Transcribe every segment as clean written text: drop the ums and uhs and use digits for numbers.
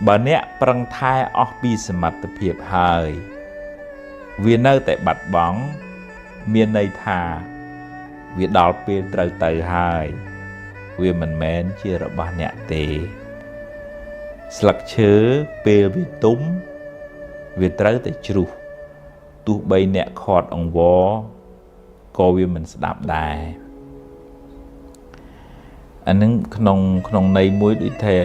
បើអ្នកប្រឹងថែអស់ពីសមត្ថភាពហើយវានៅតែបាត់បង់មានន័យថាវាដល់ពេលត្រូវទៅហើយវាមិនមែនជារបស់អ្នកទេស្លឹកឈើពេលវាទុំវាត្រូវតែជ្រុះទោះបីអ្នកខាត់អង្វរក៏វាមិនស្ដាប់ដែរអានឹងក្នុងន័យមួយដូចថា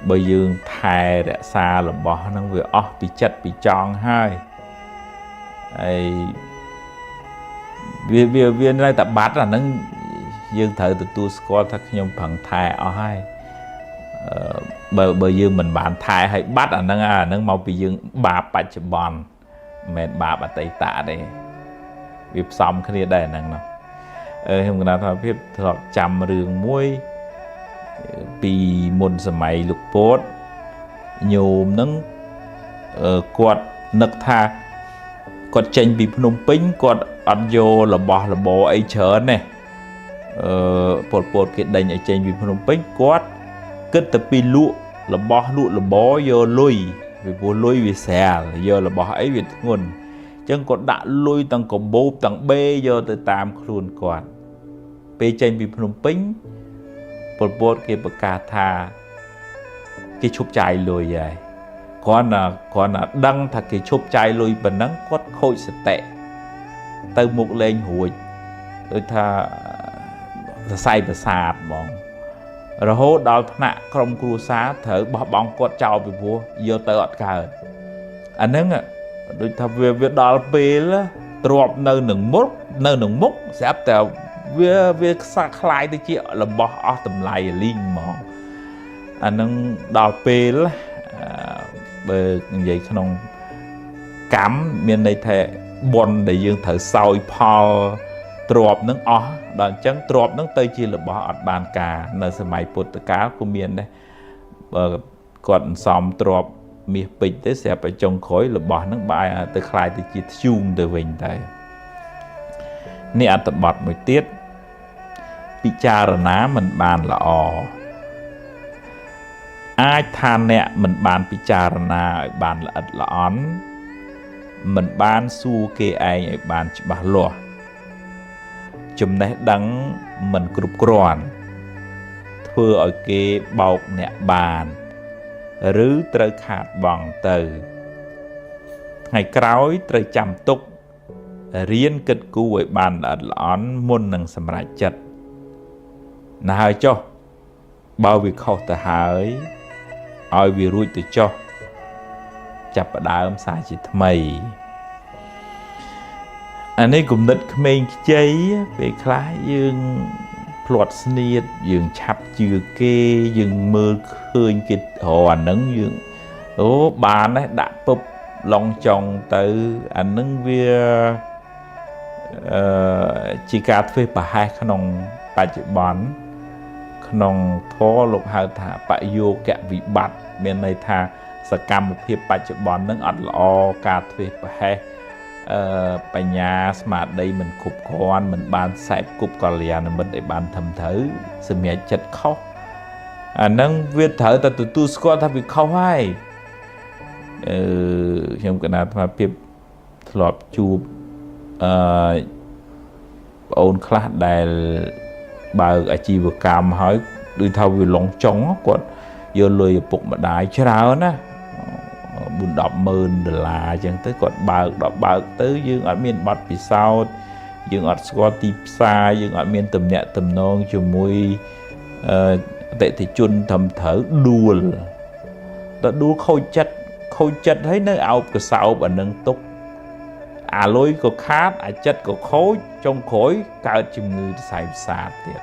បើយើងថែរក្សារបស់ហ្នឹងវាអស់ពីចិត្តពីចង់ហើយហើយវានៅតែបាត់អាហ្នឹងយើងត្រូវទទួលស្គាល់ថាខ្ញុំប្រឹងថែអស់ហើយបើយើងមិនបានថែឲ្យបាត់អាហ្នឹងមកពីយើងបាបបច្ចុប្បន្នមិនមែនបាបអតីតទេវាផ្សំគ្នាដែរអាហ្នឹងណោះខ្ញុំកណាថាភាពធ្លាប់ចាំរឿងមួយពីមុនសម័យលោកពតញោមហ្នឹងគាត់នឹកថាគាត់ចេញពីភ្នំពេញគាត់អត់យករបស់របរអីច្រើនទេពលពតគេដេញឲ្យចេញពីភ្នំពេញគាត់គិតតែពីលក់របស់លក់របរយកលុយពីព្រោះលុយវាស្រាលយករបស់អីវាធ្ងន់អញ្ចឹងគាត់ដាក់លុយទាំងកាបូបទាំងបេយកទៅតាមខ្លួនគាត់ពេលចេញពីភ្នំពេញពលពតគេប្រកាសថាគេឈប់ចាយលុយហើយគ្រាន់តែដឹងថាគេឈប់ចាយលុយប៉ុណ្ណឹងគាត់ខូចសតិទៅមុខលែងរួចដូចថាសរសៃប្រសាទហ្មងរហូតដល់ថ្នាក់ក្រុមគ្រួសារត្រូវបោះបង់គាត់ចោលពីព្រោះយកទៅអត់កើតអាហ្នឹងដូចថាវាដល់ពេលទ្របនៅនឹងមុខស្រាប់តែវាខ្សាខ្លាយទៅជារបស់អស់តម្លៃលីងហ្មងអាហ្នឹងដល់ពេលបើនិយាយក្នុងកម្មមានន័យថាបុណ្យដែលយើងត្រូវសោយផលទ្របនឹងអស់ដល់អញ្ចឹងទ្របនឹងទៅជារបស់អត់បានការនៅសម័យពុទ្ធកាលក៏មានដែរបើគាត់អន្សំទ្របមាសពេជ្រទៅស្រាប់តែចុងក្រោយរបស់នឹងបែរទៅคล้ายទៅជាធ្យូងទៅវិញទៅនេះអត្ថបទមួយទៀតពិចារណាមិនបានល្អអាចថាអ្នកមិនបានពិចារណាឲ្យបានល្អិតល្អន់មិនបានសួរគេឯងឲ្យបានច្បាស់លាស់ចំណេះដឹងមិនគ្រប់គ្រាន់ធ្វើឲ្យគេបោកអ្នកបានឬត្រូវខាតបង់ទៅថ្ងៃក្រោយត្រូវចាំទុករៀនគិតគូរឲ្យបានល្អិតល្អន់មុននឹងសម្រេចចិត្តណាហើយចុះបើវាខុសទៅហើយឲ្យវារួចទៅចុះចាប់ផ្ដើមសារជាថ្មីអានេះគំនិតក្មេងខ្ចីពេលខ្លះយើងភ្លាត់ស្នៀតយើងឆាប់ជឿគេយើងមើលឃើញគេរអាហ្នឹងយើងអូបានដែរដាក់ពឹបឡងចង់ទៅអាហ្នឹងវាជាការធ្វើប្រហែសក្នុងបច្ចុប្បន្នក្នុងធម៌លោកហៅថាបយោគវិបត្តិមានន័យថាសកម្មភាពបច្ចុប្បន្ននឹងអត់ល្អការធ្វើប្រហែសបញ្ញាស្មារតីមិនគ្រប់គ្រាន់មិនបានសែបគប់កល្យាណមិត្តឲ្យបានត្រឹមត្រូវសម្រាប់ចិត្តខុសអាហ្នឹងវាត្រូវតែទទួលស្គាល់ថាវាខុសហើយខ្ញុំកណាអាត្មាភាពធ្លាប់ជួបប្អូនខ្លះដែលបើកអាជីវកម្មហើយដូចថាវាឡងចុងគាត់យកលុយឪពុកម្ដាយច្រើនណា4 10ម៉ឺនដុល្លារអញ្ចឹងទៅគាត់បើកដល់បើកទៅយើងអត់មានបទពិសោធន៍យើងអត់ស្គាល់ទីផ្សារយើងអត់មានទំនាក់ទំនងជាមួយអតិថិជនត្រឹមត្រូវដួលដល់ដួលខូចចិត្តហើយនៅអោបកសោបអានឹងទុកអាលុយក៏ខាតអាចិត្តក៏ខូចចុងក្រោយកើតជំងឺសរសៃប្រសាទទៀត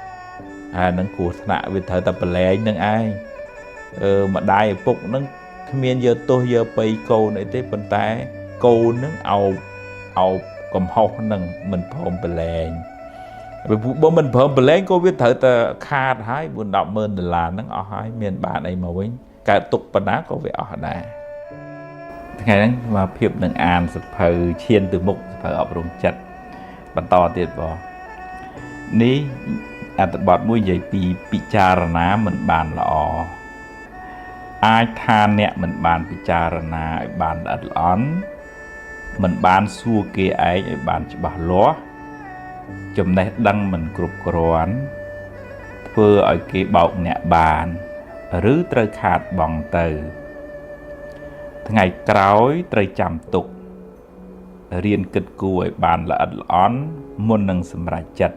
អានឹងគ្រោះថ្នាក់វាត្រូវតែប្រឡែងនឹងឯងម្ដាយឪពុកនឹងគ្មានយកទោសយកបៃកូនអីទេប៉ុន្តែកូននឹងអោបកំហុសនឹងមិនព្រមប្រឡែងបើមិនព្រមប្រឡែងក៏វាត្រូវតែខាតហើយ4 10ម៉ឺនដុល្លារហ្នឹងអស់ហើយមានបានអីមកវិញកើតទុកប៉ុណ្ណាក៏វាអស់ដែរថ្ងៃហ្នឹងមកភាពនឹងអានសភៅឈានទៅមុខសភៅអប់រំចិត្តបន្តទៀតបងនេះអត្ថបទមួយនិយាយពីពិចារណាមិនបានល្អ អាចថាអ្នកមិនបានពិចារណាឲ្យបានល្អិតល្អន់មិនបានសួរគេឯងឲ្យបានច្បាស់លាស់ចំណេះដឹងមិនគ្រប់គ្រាន់ធ្វើឲ្យគេបោកអ្នកបានឬត្រូវខាតបង់ទៅថ្ងៃក្រោយត្រូវចាំទុករៀនគិតគូរឲ្យបានល្អិតល្អន់មុននឹងសម្រេចចិត្ត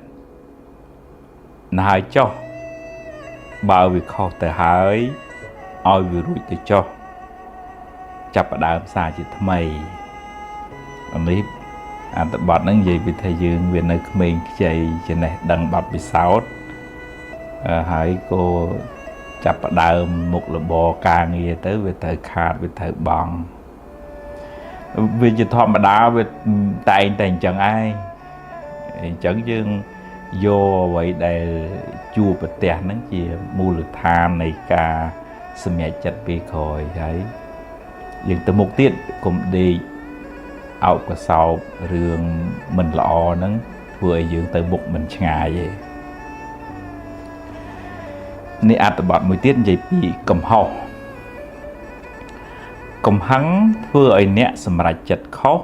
ណាហើយចុះបើវាខុសទៅហើយឲ្យវារួចទៅចុះចាប់ផ្ដើមសារជាថ្មីអានេះអត្ថបទហ្នឹងនិយាយពីថាយើងវានៅក្មេងខ្ចីចំណេះដឹងបទពិសោធន៍ហើយក៏ចាប់ផ្ដើមមុខរបរការងារទៅវាត្រូវខាតវាត្រូវបង់វាជាធម្មតាវាតែងតែអញ្ចឹងឯងអញ្ចឹងយើងយកអ្វីដែលជួបប្រទះហ្នឹងជាមូលដ្ឋាននៃការសម្រេចចិត្តពេលក្រោយហើយយើងទៅមុខទៀតកុំដេកអោបកសោបរឿងមិនល្អហ្នឹងធ្វើឲ្យយើងទៅមុខមិនឆ្ងាយទេនេះអត្ថបទមួយទៀតនិយាយពីកំហុសកំហឹងធ្វើឲ្យអ្នកសម្រេចចិត្តខុស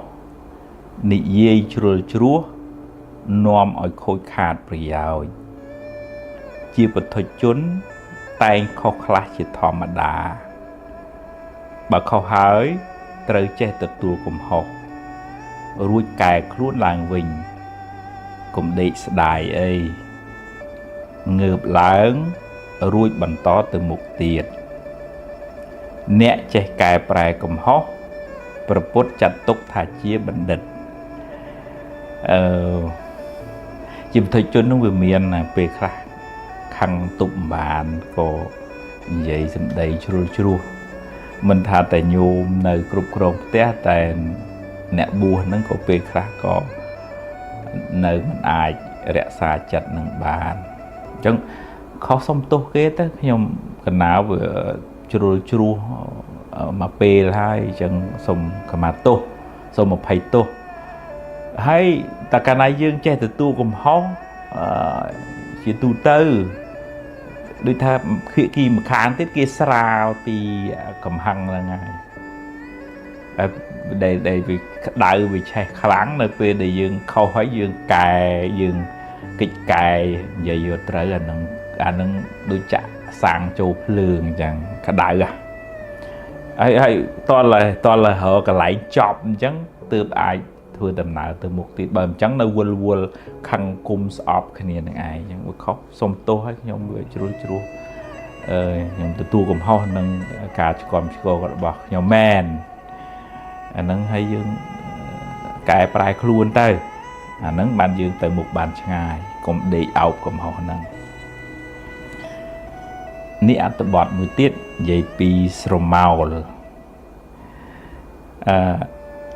និយាយជ្រុលជ្រោះនាំឲ្យខូចខាតប្រយោជន៍ជាពុទ្ធជនតែងខុសខ្លះជាធម្មតាបើខុសហើយត្រូវចេះទទួលកំហុសរួចកែខ្លួនឡើងវិញកុំដេកស្ដាយអីងើបឡើងរួចបន្តទៅមុខទៀតអ្នកចេះកែប្រែកំហុសព្រះពុទ្ធចាត់ទុកថាជាបណ្ឌិតជាពុទ្ធជននោះវាមានពេលខ្លះខឹងទប់បានក៏និយាយសម្ដីជ្រុលជ្រោះមិនថាតែញោមនៅគ្រប់គ្រងផ្ទះតែអ្នកបួសហ្នឹងក៏ពេលខ្លះក៏នៅមិនអាចរក្សាចិត្តនឹងបានអញ្ចឹងខុសសុំទោសគេទៅខ្ញុំកណាវាជ្រុលជ្រោះមកពេលហើយអញ្ចឹងសុំខមាទោសសុំអភ័យទោសហើយតែកាលណាយើងចេះទទួលកំហុសជាទូទៅដូចថាភាគីម្ខាងទៀតគេស្រាលពីកំហឹងហ្នឹងហើយដែលវាក្តៅវាឆេះខ្លាំងនៅពេលដែលយើងខុសហើយយើងកែយើងកិច្ចកែនិយាយយកត្រូវអាហ្នឹងដូចចាក់សាំងចូលភ្លើងអញ្ចឹងក្តៅហ่ะហើយតលរកកន្លែងចប់អញ្ចឹងទើបអាចធ្វើដំណើរទៅមុខទៀតបើអញ្ចឹងនៅវល់ខឹងគុំស្អប់គ្នានឹងឯងអញ្ចឹងវាខុសសុំទោសឲ្យខ្ញុំវាជ្រុលជ្រោះខ្ញុំទទួលកំហុសនឹងការឆ្គាំឆ្គងរបស់ខ្ញុំមែនអាហ្នឹងហើយយើងកែប្រែខ្លួនទៅអាហ្នឹងបានយើងទៅមុខបានឆ្ងាយកុំដេកអោបកំហុសហ្នឹងនេះអត្ថបទមួយទៀតនិយាយពីស្រមោល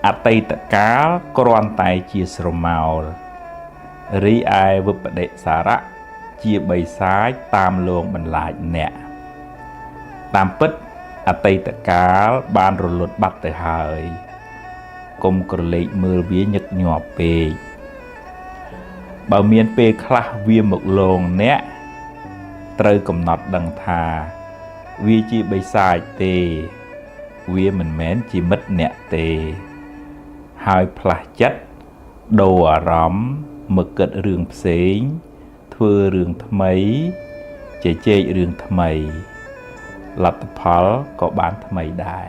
អតីតកាលគ្រាន់តែជាស្រមោលរីឯវិបដិសារៈជាបិសាចតាមលងបន្លាចអ្នកតាមពិតអតីតកាលបានរលត់បាត់ទៅហើយកុំក្រឡេកមើលវាញឹកញាប់ពេកបើមានពេលខ្លះវាមកលងអ្នកត្រូវកំណត់ដឹងថាវាជាបិសាចទេវាមិនមែនជាមិត្តអ្នកទេហើយផ្លាស់ចិត្តដូរអារម្មណ៍មកគិតរឿងផ្សេងធ្វើរឿងថ្មីជជែករឿងថ្មីលទ្ធផលក៏បានថ្មីដែរ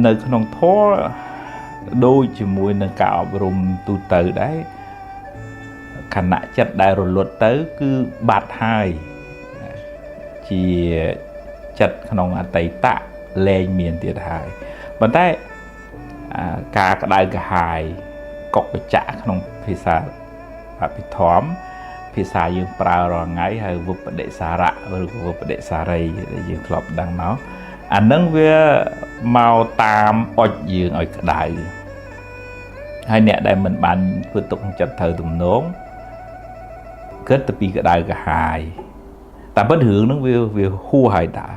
នៅក្នុងធម៌ដូចជាមួយនឹងការអប់រំទូទៅដែរខណៈចិត្តដែលរលត់ទៅគឺបាត់ហើយជាចិត្តក្នុងអតីតៈលែងមានទៀតហើយប៉ុន្តែការក្តៅក្រហាយកុកបច្ចៈក្នុងភាសាអភិធម្មភាសាយើងប្រើរាល់ថ្ងៃហើយវិបដិសារៈឬក៏វិបដិសារីដែលយើងធ្លាប់ដឹងមកអានឹងវាមកតាមអុចយើងឲ្យក្តៅហើយអ្នកដែលមិនបានធ្វើទុកចិត្តត្រូវទំនងគិតទៅពីក្តៅក្រហាយតាមពិតរឿងហ្នឹងវាហួសហើយតា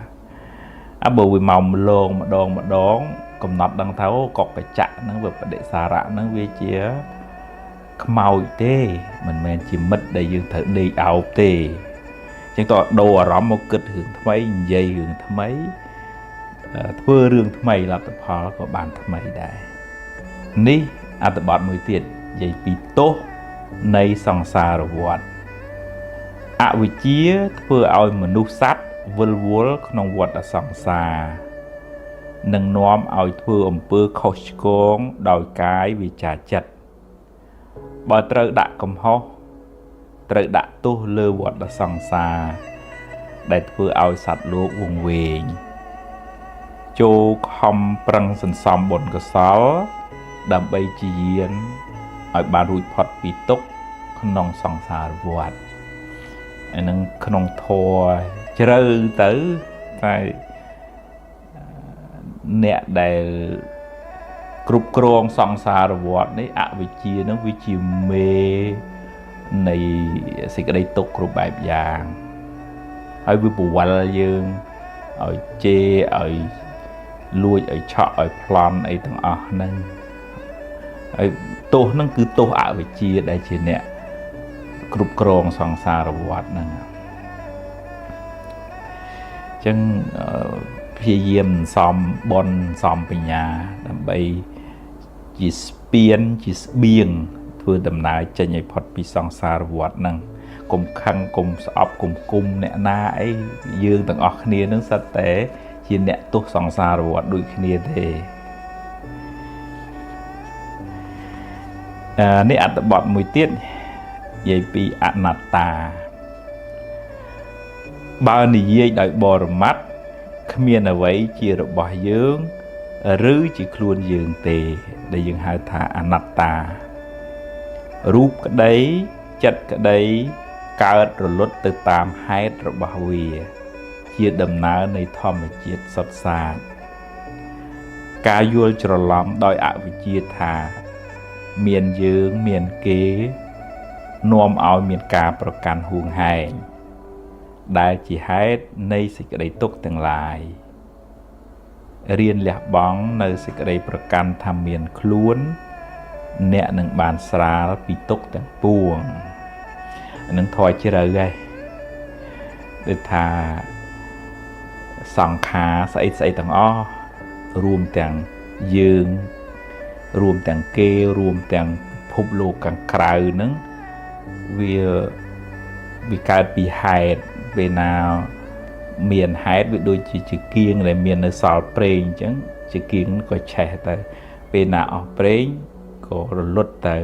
បើវាមកម្លងម្ដងម្ដងកំណត់ដឹងថាអូកុកបច្ចៈហ្នឹងវិបដិសារៈហ្នឹងវាជាខ្មោចទេមិនមែនជាមិត្តដែលយើងត្រូវដេកអោបទេ ចឹងតដូរអារម្មណ៍មកគិតរឿងថ្មីនិយាយរឿងថ្មីធ្វើរឿងថ្មីលទ្ធផលក៏បានថ្មីដែរនេះអត្ថបទមួយទៀតនិយាយពីទោសនៃសង្សារវដ្តអវិជ្ជាធ្វើឲ្យមនុស្សសត្វវិលវល់ក្នុងវដ្តសង្សារនិងនាំឲ្យធ្វើអំពើខុសឆ្គងដោយកាយវាចាចិត្តបើត្រូវដាក់កំហុសត្រូវដាក់ទោសលើវដ្តសង្សារដែលធ្វើឲ្យសត្វលោកវង្វេងចូលខំប្រឹងសន្សំបុណ្យកុសលដើម្បីជាយានឲ្យបានរួចផុតពីទុក្ខក្នុងសង្សារវដ្តអានឹងក្នុងធម៌ជ្រៅទៅតែអ្នកដែលគ្រប់គ្រងសង្សារវដ្តនេះអវិជ្ជានឹងវាជាមេនៃសេចក្តីទុក្ខគ្រប់បែបយ៉ាងហើយវាពវល់យើងឲ្យជេរឲ្យលួចឲ្យឆក់ឲ្យប្លន់អីទាំងអស់ហ្នឹងហើយទោសហ្នឹងគឺទោសអវិជ្ជាដែលជាអ្នកគ្រប់គ្រងសង្សារវដ្តហ្នឹងអញ្ចឹងព្យាយាមសំបុណ្យសំបញ្ញាដើម្បីជាស្ពានជាស្បៀងធ្វើដំណើរចេញឲ្យផុតពីសង្សារវដ្តហ្នឹងកុំខឹងកុំស្អប់កុំគុំអ្នកណាអីយើងទាំងអស់គ្នានឹងសិតតែជាអ្នកទោសសង្សារវដ្តដូចគ្នាទេនេះអត្ថបទមួយទៀតនិយាយពីអនត្តាបើនិយាយដោយបរមត្តគ្មានអ្វីជារបស់យើងឬជាខ្លួនយើងទេដែលយើងហៅថាអនត្តារូបក្តីចិត្តក្តីកើតរលត់ទៅតាមហេតុរបស់វាជាដំណើរនៃធម្មជាតិសុទ្ធសាធការយល់ច្រឡំដោយអវិជ្ជាថាមានយើងមានគេនាំឲ្យមានការប្រកាន់ហួងហែងដែលជាហេតុនៃសេចក្តីទុក្ខទាំងឡាយរៀនលះបង់នៅសេចក្តីប្រកាន់ថាមានខ្លួនអ្នកនឹងបានស្រាលពីទុក្ខទាំងពួងនឹងធေါ်ជ្រៅហើយដូចថាសង្ខារស្អីស្អីទាំងអស់រួមទាំងយើងរួមទាំងគេរួមទាំងពិភពលោកខាងក្រៅហ្នឹងវាកើតពីហេតុពេលណាមានហេតុវាដូចជាគៀងដែលមាននៅសល់ប្រេងអញ្ចឹងជាគៀងក៏ឆេះទៅពេលណាអស់ប្រេងក៏រលត់ទៅ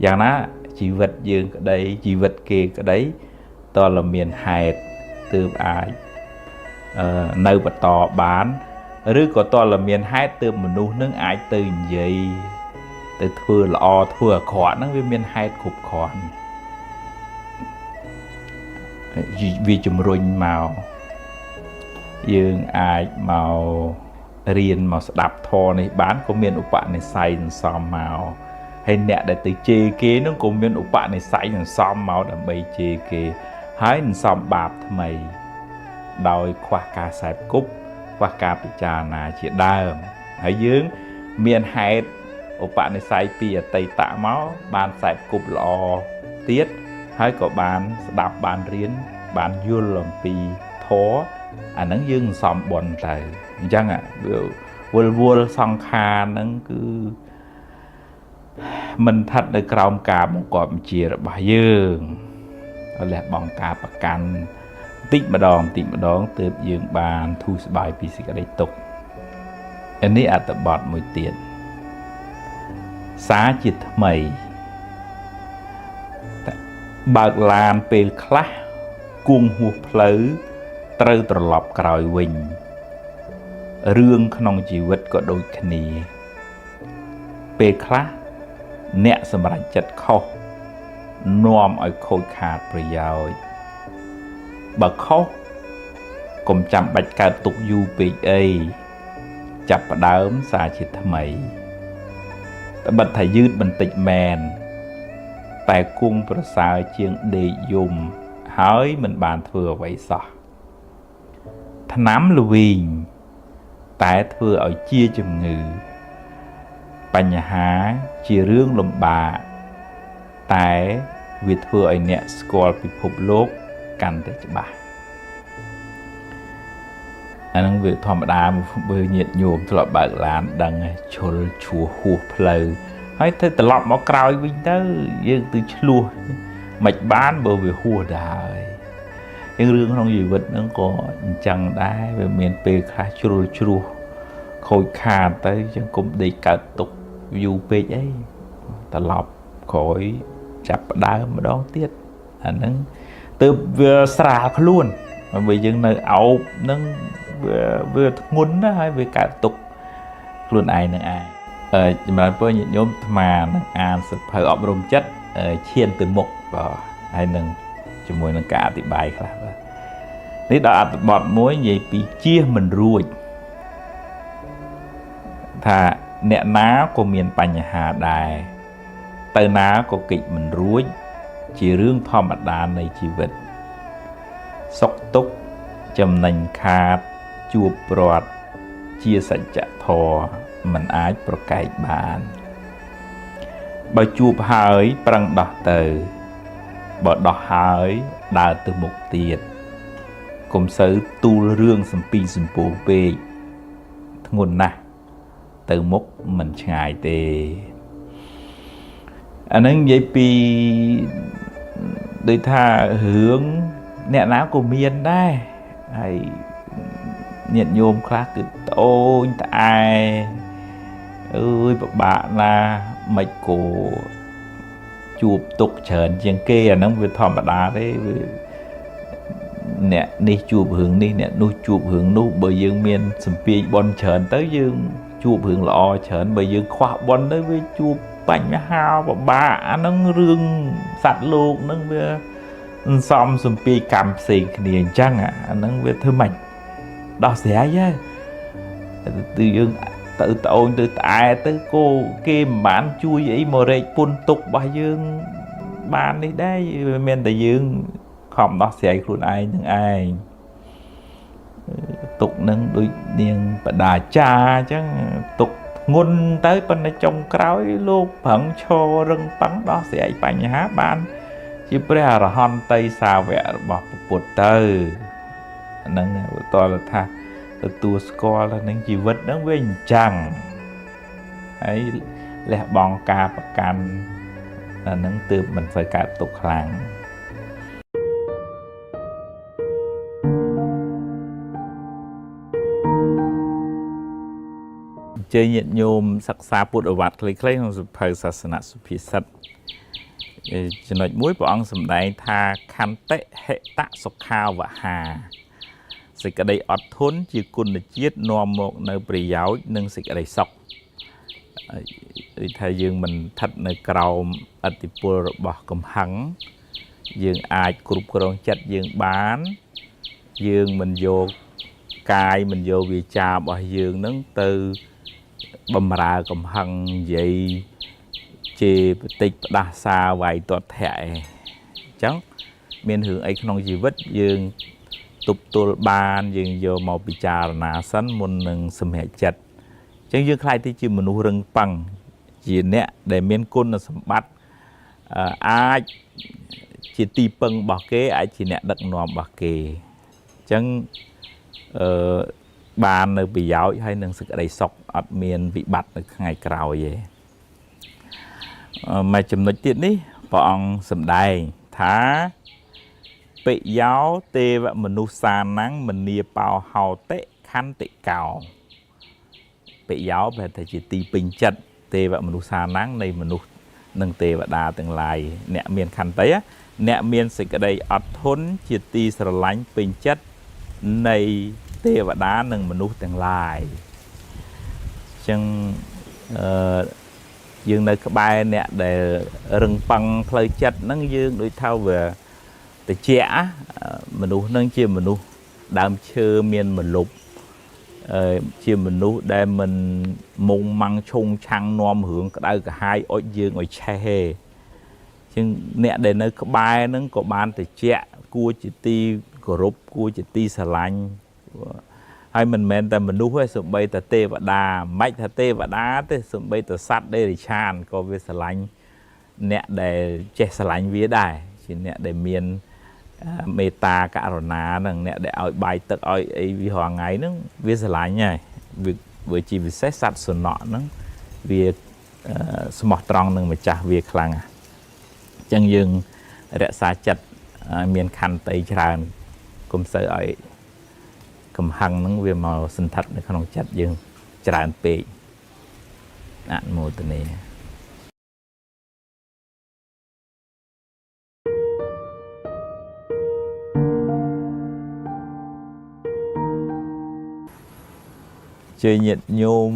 យ៉ាងណាជីវិតយើងក្តីជីវិតគេក្តីតើមានហេតុទើបអាចនៅបន្តបានឬក៏តើមានហេតុទើបមនុស្សនឹងអាចទៅនិយាយទៅធ្វើល្អធ្វើអាក្រក់ហ្នឹងវាមានហេតុគ្រប់គ្រាន់វាជំរុញមកយើងអាចមករៀនមកស្ដាប់ធម៌នេះបានក៏មានឧបនិស្ស័យសន្សំមកហើយអ្នកដែលទៅជេរគេនឹងក៏មានឧបនិស្ស័យសន្សំមកដើម្បីជេរគេហើយសន្សំបាបថ្មីដោយខ្វះការសែបគប់ខ្វះការពិចារណាជាដើមហើយយើងមានហេតុឧបនិស្ស័យពីអតីតមកបានសែបគប់ល្អទៀតហើយក៏បានស្ដាប់បានរៀនបានយល់អំពីធម៌អាហ្នឹងយើងសំបុណ្យទៅអញ្ចឹងវាវល់សង្ខារហ្នឹងគឺមិនស្ថិតនៅក្រោមការបង្គាប់បញ្ជារបស់យើងលះបង់ការប្រកាន់តិចម្ដងតិចម្ដងទើបយើងបានធូរស្បើយពីសេចក្តីទុក្ខនេះអត្ថបទមួយទៀតសារជាថ្មីបើកឡានពេលខ្លះគួងហួសផ្លូវត្រូវត្រឡប់ក្រោយវិញរឿងក្នុងជីវិតក៏ដូចគ្នាពេលខ្លះអ្នកសម្រេចចិត្តខុសនាំឲ្យខូចខាតប្រយោជន៍បើខុសកុំចាំបាច់កើតទុកយូរពេកអីចាប់ផ្ដើមសារជាថ្មីត្បិតថាយឺតបន្តិចមែនតែគង់ប្រសើរជាងដេកយំហើយមិនបានធ្វើអ្វីសោះថ្នាំល្វីងតែធ្វើឲ្យជាជំងឺបញ្ហាជារឿងលំបាកតែវាធ្វើឲ្យអ្នកស្គាល់ពិភពលោក កាន់តែច្បាស់អាហ្នឹងវាធម្មតាបើញាតិញោមធ្លាប់បើកឡានដឹងឈុលឈួសហួសផ្លូវហើយទៅត្រឡប់មកក្រោយវិញទៅយើងទៅឆ្លោះមិនបានបើវាហួសដែរយើងរឿងក្នុងជីវិតហ្នឹងក៏អញ្ចឹងដែរវាមានពេលខ្លះជ្រុលជ្រោះខូចខាតទៅចឹងគុំដេកកើតទុកយូរពេកអីត្រឡប់ក្រោយចាប់ផ្ដើមម្ដងទៀតអាហ្នឹងទើបវាស្រាលខ្លួនបើយើងនៅអោបហ្នឹងវាធ្ងន់ណាស់ហើយវាកើតទុកខ្លួនឯងនឹងឯងចម្រើនពរញាតិញោមអាត្មានឹងអានសៀវភៅអប់រំចិត្តឈានទៅមុខបាទហើយនឹងជាមួយនឹងការអធិប្បាយខ្លះបាទនេះដល់អត្ថបទមួយនិយាយពីជៀសមិនរួចថាអ្នកណាក៏មានបញ្ហាដែរទៅណាក៏គេចមិនរួចជារឿងធម្មតានៃជីវិតសុខទុក្ខចំណេញខាតជួបប្រត់ជាសច្ចធម៌មិនអាចប្រកែកបានបើជួបហើយប្រឹងដោះទៅបើដោះហើយដើរទៅមុខទៀតកុំសូវទូលរឿងសំពីសំពោពេកធ្ងន់ណាស់ទៅមុខមិនឆ្ងាយទេអាហ្នឹងនិយាយពីដូចថារឿងអ្នកណាក៏មានដែរហើយញាតិញោមខ្លះគឺត្អូញត្អែអើយពិបាកណាស់មិនគោជួបទុកច្រើនជាងគេអាហ្នឹងវាធម្មតាទេវាអ្នកនេះជួបរឿងនេះអ្នកនោះជួបរឿងនោះបើយើងមានសម្ពាយបនច្រើនទៅយើងជួបរឿងល្អច្រើនបើយើងខ្វះបនទៅវាជួបបញ្ហាពិបាកអាហ្នឹងរឿងសត្វលោកហ្នឹងវាសំសម្ពាយកម្មផ្សេងគ្នាអញ្ចឹងអាហ្នឹងវាធ្វើម៉េចដោះស្រាយហើយទៅយើងទៅត្អូញទៅត្អែទៅគោគេមិនបានជួយអីមករែកពុនទុករបស់យើងបាននេះដែរមានតែយើងខំដោះស្រាយខ្លួនឯងនឹងឯងទុកនឹងដូចនាងបដាចាអញ្ចឹងទុកធ្ងន់ទៅប៉ុន្តែចុងក្រោយលោកប្រឹងឈររឹងប៉ឹងដោះស្រាយបញ្ហាបានជាព្រះអរហន្តីសាវករបស់ពុទ្ធទៅហ្នឹងតើថាទទួលស្គាល់ថានឹងជីវិតហ្នឹងវាអញ្ចឹងហើយលះបង់ការប្រកាន់អាហ្នឹងទើបមិនសូវកើតទុក្ខខ្លាំងជើញញាតិញោមសិក្សាពុទ្ធវត្តខ្លីៗក្នុងសៀវភៅសាសនសុភាសិតចំណុចមួយព្រះអង្គសម្ដែងថាខន្តិហិតសុខាវហាសេចក្តីអត់ធន់ជាគុណជាតិនាំមកនៅប្រយោជន៍និងសេចក្តីសុខដូចថាយើងមិនស្ថិតនៅក្រោមឥទ្ធិពលរបស់កំហឹងយើងអាចគ្រប់គ្រងចិត្តយើងបានយើងមិនយកកាយមិនយកវាចារបស់យើងនឹងទៅបំរើកំហឹងនិយាយជេរបតិចផ្ដាសាវាយទាត់ធាក់ឯងអញ្ចឹងមានរឿងអីក្នុងជីវិតយើងទប់ទល់បានយើងយកមកពិចារណាសិនមុននឹងសម្រេចចិត្តអញ្ចឹងយើងក្លាយទៅជាមនុស្សរឹងប៉ឹងជាអ្នកដែលមានគុណសម្បត្តិអាចជាទីពឹងរបស់គេអាចជាអ្នកដឹកនាំរបស់គេអញ្ចឹងអឺបាននៅប្រយោជន៍ហើយនឹងសេចក្តីសុខអត់មានវិបត្តិនៅថ្ងៃក្រោយទេមួយចំណុចទៀតនេះព្រះអង្គសម្ដែងថាពិយោទេវមនុស្សសានំមនីបោហោតិខន្តិកោពិយោប្រែថាជាទីពេញចិត្តទេវមនុស្សសានំនៃមនុស្សនិងទេវតាទាំងឡាយអ្នកមានខន្តីអ្នកមានសេចក្តីអត់ធន់ជាទីស្រឡាញ់ពេញចិត្តនៃទេវតានិងមនុស្សទាំងឡាយអញ្ចឹងអឺយើងនៅក្បែរអ្នកដែលរឹងប៉ឹងផ្លូវចិត្តហ្នឹងយើងដូចថាវាតិចមនុស្សហ្នឹងជាមនុស្សដើមឈើមានមលុបជាមនុស្សដែលមិនមុងម៉ាំងឆុងឆាំងនាំរឿងក្តៅក្រហាយអុចយើងឲ្យឆេះទេជាងអ្នកដែលនៅក្បែរហ្នឹងក៏បានតិចគួរជាទីគោរពគួរជាទីស្រឡាញ់ហើយមិនមែនតែមនុស្សទេសូម្បីតែទេវតាមិនថាទេវតាទេសូម្បីតែសត្វដេរិឆានក៏វាស្រឡាញ់អ្នកដែលចេះស្រឡាញ់វាដែរជាអ្នកដែលមាន មេត្តាករុណាហ្នឹងអ្នកដែលឲ្យបាយទឹកឲ្យអីវារាល់ថ្ងៃហ្នឹងវាស្រឡាញ់ហើយវាជាពិសេសសត្វសំណក់ហ្នឹងវាស្មោះត្រង់នឹងម្ចាស់វាខ្លាំងណាស់អញ្ចឹងយើងរក្សាចិត្តឲ្យមានខន្តីច្រើនកុំសូវឲ្យកំហឹងហ្នឹងវាមកសន្ធិដ្ឋនៅក្នុងចិត្តយើងច្រើនពេកអនុមោទនា ជើញាតិញោម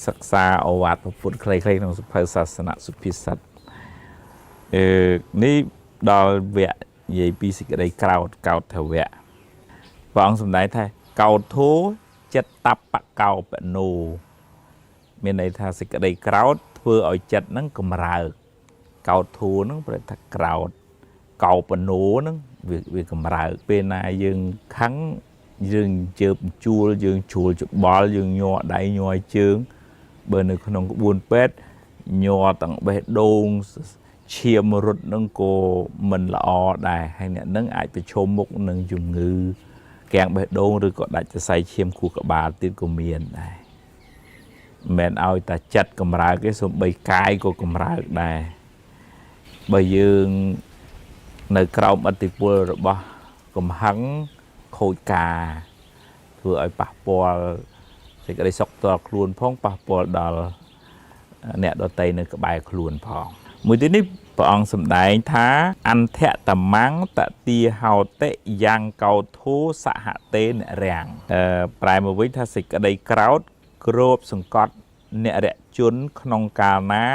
សិក្សាឱវាទព្រះពុទ្ធខ្លីៗក្នុងសភៅសាសនសុភាសិតអឺនេះដល់វគ្គនិយាយពីសេចក្តីក្រោធកោធវៈព្រះអង្គសម្ដែងថាកោធោចិត្តបកោបណោមានន័យថាសេចក្តីក្រោធធ្វើឲ្យចិត្តហ្នឹងកម្រើកកោធោហ្នឹងប្រែថាក្រោធកោបណោហ្នឹងវាកម្រើកពេលណាយើងខឹងយើងជើបជួលយើងជ្រួលច្បល់យើងញ័រដៃញ័រជើងបើនៅក្នុងក្បួនពេទ្យញ័រទាំងបេះដូងឈាមរត់នឹងក៏មិនល្អដែរហើយអ្នកនឹងអាចប្រឈមមុខនឹងជំងឺគាំងបេះដូងឬក៏ដាច់សរសៃឈាមខួរក្បាលទៀតក៏មានដែរមិនមែនឲ្យតែចិត្តកម្រើកទេសូម្បីកាយក៏កម្រើកដែរបើយើងនៅក្រោមឥទ្ធិពលរបស់កំហឹងខូចការធ្វើឲ្យប៉ះពាល់សេចក្តីសុខផ្ទាល់ខ្លួនផងប៉ះពាល់ដល់អ្នកដទៃនៅក្បែរខ្លួនផងមួយទៀតនេះព្រះអង្គសម្ដែងថាអន្ធតមੰតទាហោតិយ៉ាងកោធោសហតេនរាំងប្រែមកវិញថាសេចក្តីក្រោធគ្របសង្កត់អ្នករជនក្នុងកាលណា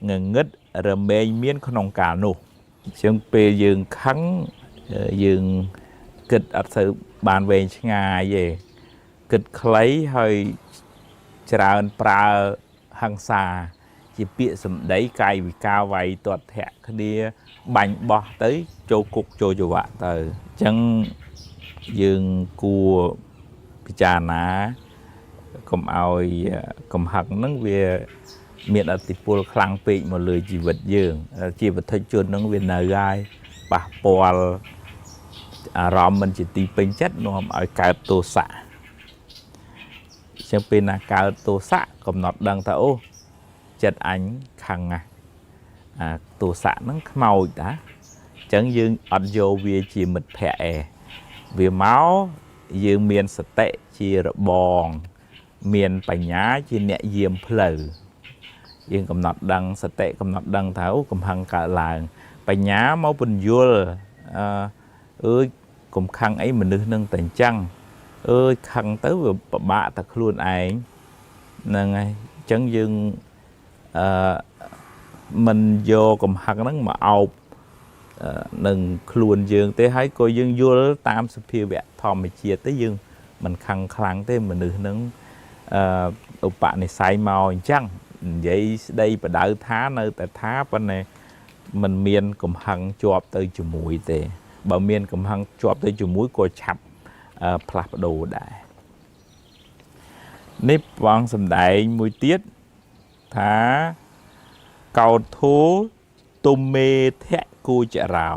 ងងឹតរមែងមានក្នុងកាលនោះអញ្ចឹងពេលយើងខឹងយើងគិតអត់សូវបានវែងឆ្ងាយទេគិតខ្លីហើយច្រើនប្រើហិង្សាជាពាក្យសម្ដីកាយវិការវាយទាត់ធាក់គ្នាបាញ់បោះទៅចូលគុកចូលច្បាក់ទៅអញ្ចឹងយើងគួរពិចារណាកុំឲ្យកំហឹងហ្នឹងវាមានឥទ្ធិពលខ្លាំងពេកមកលើជីវិតយើងជាវត្ថុជនហ្នឹងវានៅហើយប៉ះពាល់អារម្មណ៍មិនជាទីពេញចិត្តនាំឲ្យកើតទោសៈអញ្ចឹងពេលណាកើតទោសៈកំណត់ដឹងថាអូចិត្តអញខឹងណាស់អាទោសៈហ្នឹងខ្មោចតាអញ្ចឹងយើងអត់យកវាជាមិត្តភក្តិឯងវាមកយើងមានសតិជារបងមានបញ្ញាជាអ្នកយាមផ្លូវយើងកំណត់ដឹងសតិកំណត់ដឹងថាអូកំហឹងកើតឡើងបញ្ញាមកពន្យល់អើយកុំខឹងអីមនុស្សនឹងតែអញ្ចឹងអើយខឹងទៅវាពិបាកតែខ្លួនឯងហ្នឹងហើយអញ្ចឹងយើងមិនយកកំហឹងហ្នឹងមកអោបនឹងខ្លួនយើងទេហើយក៏យើងយល់តាមសភាវៈធម្មជាតិទេយើងមិនខឹងខ្លាំងទេមនុស្សហ្នឹងឧបនិស្ស័យមកអញ្ចឹងនិយាយស្ដីបដៅថានៅតែថាប៉ុន្តែมันមានកំហឹងជាប់ទៅជាមួយទេបើមានកំហឹងជាប់ទៅជាមួយក៏ឆាប់ផ្លាស់ប្ដូរដែរនេះព្រះអង្គសម្ដែងមួយទៀតថាកោធោទុមេធៈគោចរោ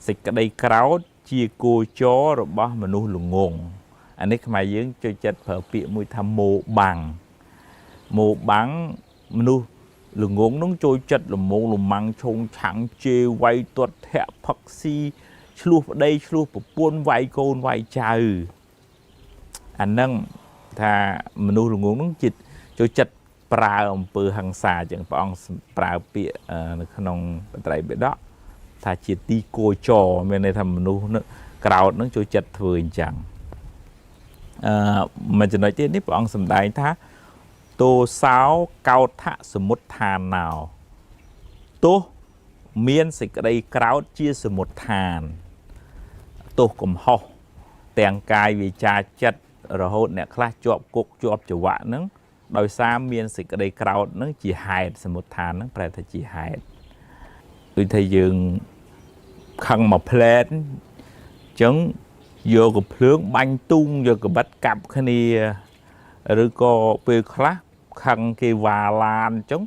សេចក្តីក្រោធជាគោចររបស់មនុស្សល្ងងអានេះខ្មែរយើងចូលចិត្តប្រើពាក្យមួយថាមោបាំងមោបាំងមនុស្សល្ងងនឹងចូលចិត្តល្មងលម៉ាំងឆុងឆាំងជេរវាយទាត់ធាក់ផឹកស៊ីឆ្លោះប្តីឆ្លោះប្រពន្ធវាយកូនវាយចៅអានឹងថាមនុស្សល្ងងនឹងចិត្តចូលចិត្តប្រើអំពើហិង្សាចឹងព្រះអង្គប្រើពាក្យនៅក្នុងបត្រៃបិដកថាជាទីគោចរមានន័យថាមនុស្សនឹងក្រោធនឹងចូលចិត្តធ្វើអញ្ចឹងមួយចំណុចទៀតនេះព្រះអង្គសម្ដែងថាទោសោកោថសមុទ្ឋានោទោសមានសេចក្តីក្រោធជាសមុទ្ឋានទោសកំហុសទាំងកាយវាចាចិត្តរហូតអ្នកខ្លះជាប់គុកជាប់ច្រវាក់ហ្នឹងដោយសារមានសេចក្តីក្រោធហ្នឹងជាហេតុសមុទ្ឋានហ្នឹងប្រែថាជាហេតុដូចថាយើងខឹងមកផ្លែតអញ្ចឹងយកកំភ្លើងបាញ់ទូងយកកបិតកាប់គ្នាឬក៏ពេលខ្លះខឹងគេវ៉ាឡានអញ្ចឹង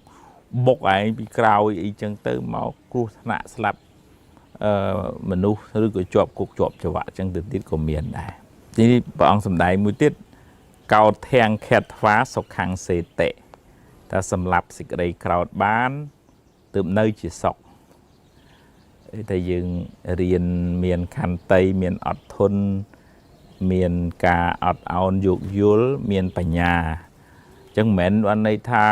បុកឯងពីក្រោយអីចឹងទៅមកគ្រោះថ្នាក់ស្លាប់ មនុស្សឬក៏ជាប់គុកជាប់ច្បាក់អញ្ចឹងទៅទៀតក៏មានដែរទីនេះព្រះអង្គសម្ដែងមួយទៀតកោធាំងខេតថ្វាសុខੰសេតិតែសម្លាប់សេចក្តីក្រោធបានទើបនៅជាសុខតែយើងរៀនមានខន្តីមានអត់ធន់មានការអត់ឱនយោគយល់មានបញ្ញាអញ្ចឹងមិនមែនបានន័យថា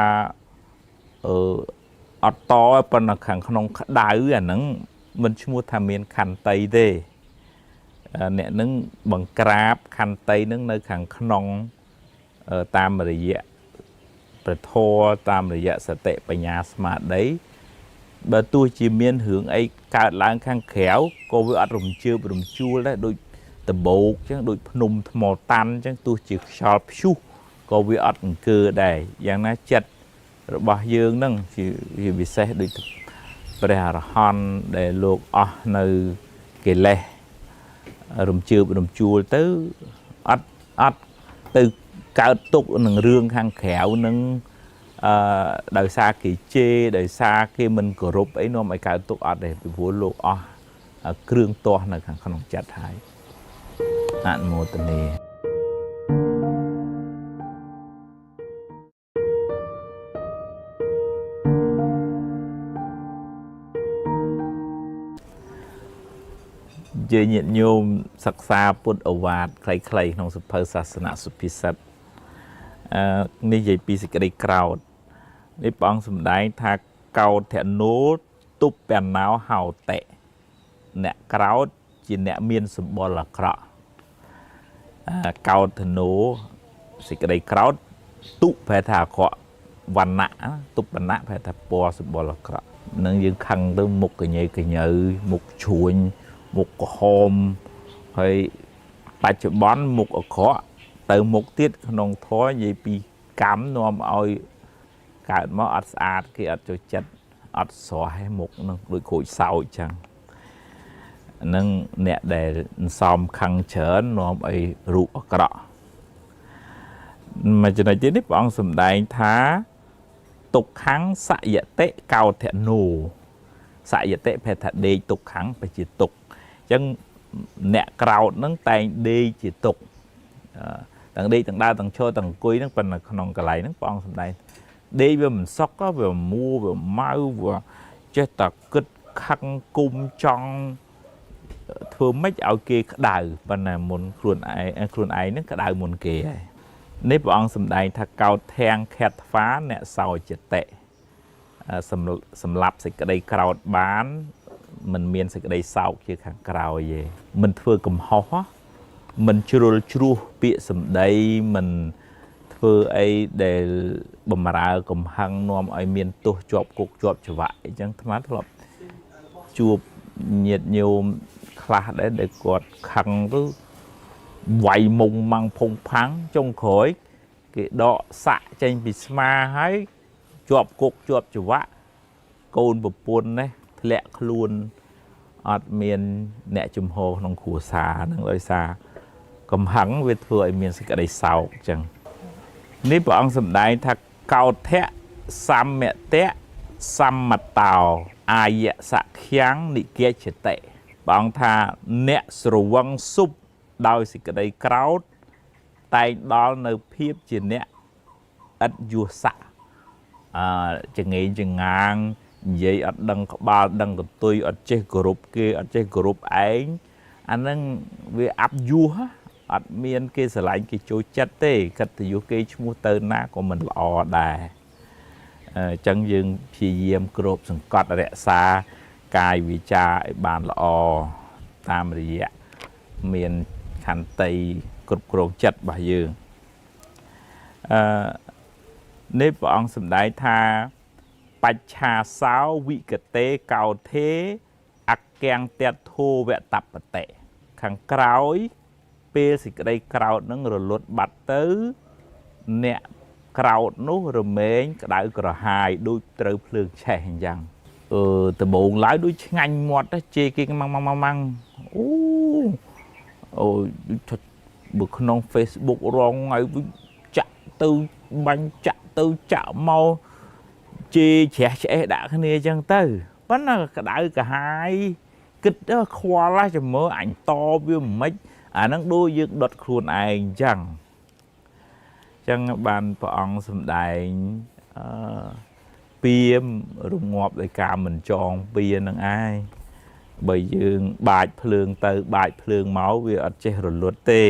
អត់តប៉ុន្តែខាងក្នុងក្តៅអាហ្នឹងមិនឈ្មោះថាមានខន្តីទេអ្នកនឹងបង្ក្រាបខន្តីនឹងនៅខាងក្នុងតាមរយៈព្រះធម៌តាមរយៈសតិបញ្ញាស្មារតីបើទោះជាមានរឿងអីកើតឡើងខាងក្រៅក៏វាអត់រំជើបរំជួលដែរដូចដបោកអញ្ចឹងដូចភ្នំថ្មតាន់អញ្ចឹងទោះជាខ្យល់ព្យុះក៏វាអត់អង្គើដែរយ៉ាងណាចិត្តរបស់យើងហ្នឹងជាពិសេសដូចព្រះអរហន្តដែលលោកអស់នៅកិលេសរំជើបរំជួលទៅអត់ទៅកើតទុកនឹងរឿងខាងក្រៅនឹងដោយសារគេជេរដោយសារគេមិនគោរពអីនាំឲ្យកើតទុកអត់ទេពីព្រោះលោកអស់គ្រឿងទាស់នៅខាងក្នុងចិត្តហើយអនុមោទនាយើងញាតិញោមសិក្សាពុទ្ធឱវាទខ្លីៗក្នុងសភៅសាសនសុភិសិទ្ធនេះនិយាយពីសេចក្តីក្រោធនេះព្រះអង្គសម្ដែងថាកោធនោទុបណោហោតិអ្នកក្រោធជាអ្នកមានសម្បុរអាក្រក់កោធនោសេចក្តីក្រោធទុប្រែថាអាក្រក់វណ្ណៈទុបណៈប្រែថាពណ៌សម្បុរអាក្រក់នឹងយើងខឹងទៅមុខកញើកញើមុខជ្រួញមុខក្រហមហើយបច្ចុប្បន្នមុខអាក្រក់ទៅមុខទៀតក្នុងធម៌និយាយពីកម្មនាំឲ្យកើតមកអត់ស្អាតគេអត់ចូលចិត្តអត់ស្រស់ឯមុខនឹងដូចក្រូចសោចចឹងនឹងអ្នកដែលសំខឹងច្រើននាំឲ្យរូបអាក្រក់មួយចំណុចទៀតនេះព្រះអង្គសម្ដែងថាទុក្ខំសយតិកោធនោសយតិប្រែថាដេកទុក្ខំប្រជាទុក្ខអញ្ចឹងអ្នកក្រោធនឹងតែងដេកជាទុក្ខទាំងដេកទាំងដើរទាំងឈរទាំងអង្គុយហ្នឹងប៉ុន្តែក្នុងកន្លែងហ្នឹងព្រះអង្គសម្ដែងដេកវាមិនសុខវាមួវាម៉ៅវាចេះតែគិតខឹងគុំចង់ធ្វើម៉េចឲ្យគេក្តៅប៉ុន្តែមុនខ្លួនឯងហ្នឹងក្តៅមុនគេហើយនេះព្រះអង្គសម្ដែងថាកោធាំងខេតថ្វាអ្នកសោចតិសម្លាប់សេចក្តីក្រោធបានមិនមានសេចក្តីសោកជាខាងក្រោយទេមិនធ្វើកំហុសមិនជ្រុលជ្រោះពាក្យសម្ដីមិនធ្វើអីដែលបំរើកំហឹងនាំឲ្យមានទោសជាប់គុកជាប់ច្បាក់អញ្ចឹងអាត្មាធ្លាប់ជួបញាតិញោមខ្លះដែរដែលគាត់ខឹងទៅវាយមុងម៉ាំងផុងផាំងចុងក្រោយគេដកសាក់ចេញពីស្មាហើយជាប់គុកជាប់ច្បាក់កូនប្រពន្ធនេះធ្លាក់ខ្លួនអត់មានអ្នកជំហរក្នុងគ្រួសារហ្នឹងដោយសារកំហឹងវាធ្វើឲ្យមានសេចក្តីសោកអញ្ចឹងនេះព្រះអង្គសម្ដែងថាកោធៈសមតៈសមតោអាយសក្យំនិគាចតិព្រះអង្គថាអ្នកស្រវឹងសុបដោយសេចក្តីក្រោធតែងដល់នៅភាពជាអ្នកឥតយោសៈចងេងចងាងនិយាយអត់ដឹងក្បាលដឹងកន្ទុយអត់ចេះគោរពគេអត់ចេះគោរពឯងអាហ្នឹងវាអាប់យោសអត់មានគេស្រឡាញ់គេចូលចិត្តទេកិត្តិយសគេឈ្មោះទៅណាក៏មិនល្អដែរអញ្ចឹងយើងព្យាយាមគ្របសង្កត់រក្សាកាយវាចាឲ្យបានល្អតាមរយៈមានខន្តីគ្រប់គ្រងចិត្តរបស់យើងនេះព្រះអង្គសម្ដែងថាបច្ឆាសោវិកតេកោធេអគាំងតធោវតបតិខាងក្រោយពេលសេចក្តីក្រោធនឹងរលត់បាត់ទៅអ្នកក្រោធនោះរមែងក្តៅក្រហាយដូចត្រូវភ្លើងឆេះអញ្ចឹងដំបូងឡើយដូចឆ្ងាញ់មាត់ជេរគេម៉ាំងម៉ាំងម៉ាំងអូអូបើក្នុង Facebook រងឲ្យចាក់ទៅបាញ់ចាក់ទៅចាក់មកជេរជ្រះឆ្អេះដាក់គ្នាអញ្ចឹងទៅប៉ុន្តែក្តៅក្រហាយ គិតខ្វល់ហ่ะចាំមើលអញតវាមិនម៉េចអាហ្នឹងដូចយើងដុតខ្លួនឯងអញ្ចឹងអញ្ចឹងបានព្រះអង្គសម្ដែងអឺពៀមរងាប់ដោយការមិនចងពៀនឹងឯងបើយើងបាចភ្លើងទៅបាចភ្លើងមកវាអត់ចេះរលត់ទេ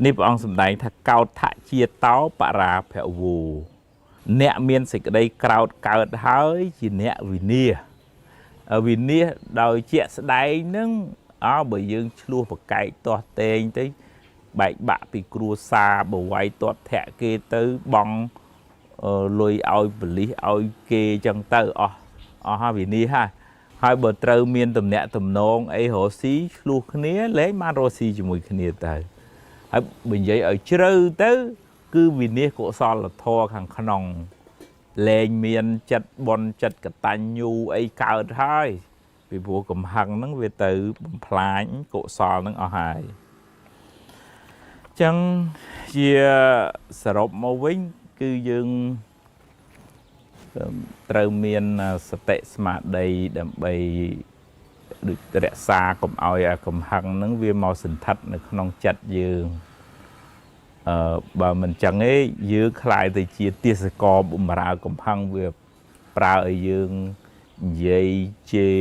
នេះព្រះអង្គសម្ដែងថាកោដ្ឋជាតោបរាភវោអ្នកមានសេចក្តីក្រោតកើតហើយជាអ្នកវិនាសវិនាសដោយជាក់ស្ដែងនឹងអើបើយើងឆ្លោះប្រកែកទាស់ទែងទៅបែកបាក់ពីគ្រួសារបវាយទាត់ធាក់គេទៅបងលុយឲ្យបលិសឲ្យគេចឹងទៅអស់អស់ហើយវិនាសហើយហើយបើត្រូវមានតំណាក់តំណងអីរស់ស៊ីឆ្លោះគ្នាលែងបានរស់ស៊ីជាមួយគ្នាទៅហើយបើនិយាយឲ្យជ្រៅទៅគឺវិនាសកុសលធម៌ខាងក្នុងលែងមានចិត្តបុណ្យចិត្តកតញ្ញូអីកើតហើយពីព្រោះកំហឹងហ្នឹងវាទៅបំផ្លាញកុសលហ្នឹងអស់ហើយចឹងជាសរុបមកវិញគឺយើងត្រូវមានសតិស្មារតីដើម្បីដូចរក្សាកុំឲ្យអាកំហឹងហ្នឹងវាមកសន្ធិដ្ឋនៅក្នុងចិត្តយើងអឺបើមិនចឹងទេយើងក្លាយទៅជាទាសករបំរើកំហឹងវាប្រើឲ្យយើងនិយាយជេរ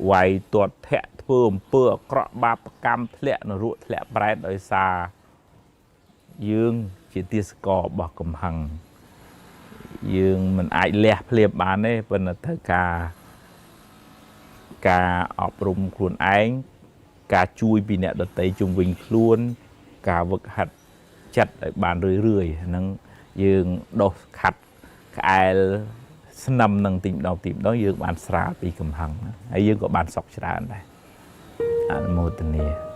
វាយទាត់ធាក់ធ្វើអំពើអាក្រក់បាបកម្មធ្លាក់នរកធ្លាក់ប្រែតដោយសារយើងជាទាសកររបស់កំហឹងយើងមិនអាចលះភ្លាមបានទេប៉ុន្តែត្រូវការការអប់រំខ្លួនឯងការជួយពីអ្នកដទៃជុំវិញខ្លួនការវឹកហាត់ចិត្តឲ្យបានរឿយរឿយហ្នឹងយើងដោះខាត់ក្អែលស្នឹមនឹងទីម្ដងទីម្ដងយើងបានស្រាលពីកំហឹងហើយយើងក៏បានសុខច្រើនដែរអនុមោទនា។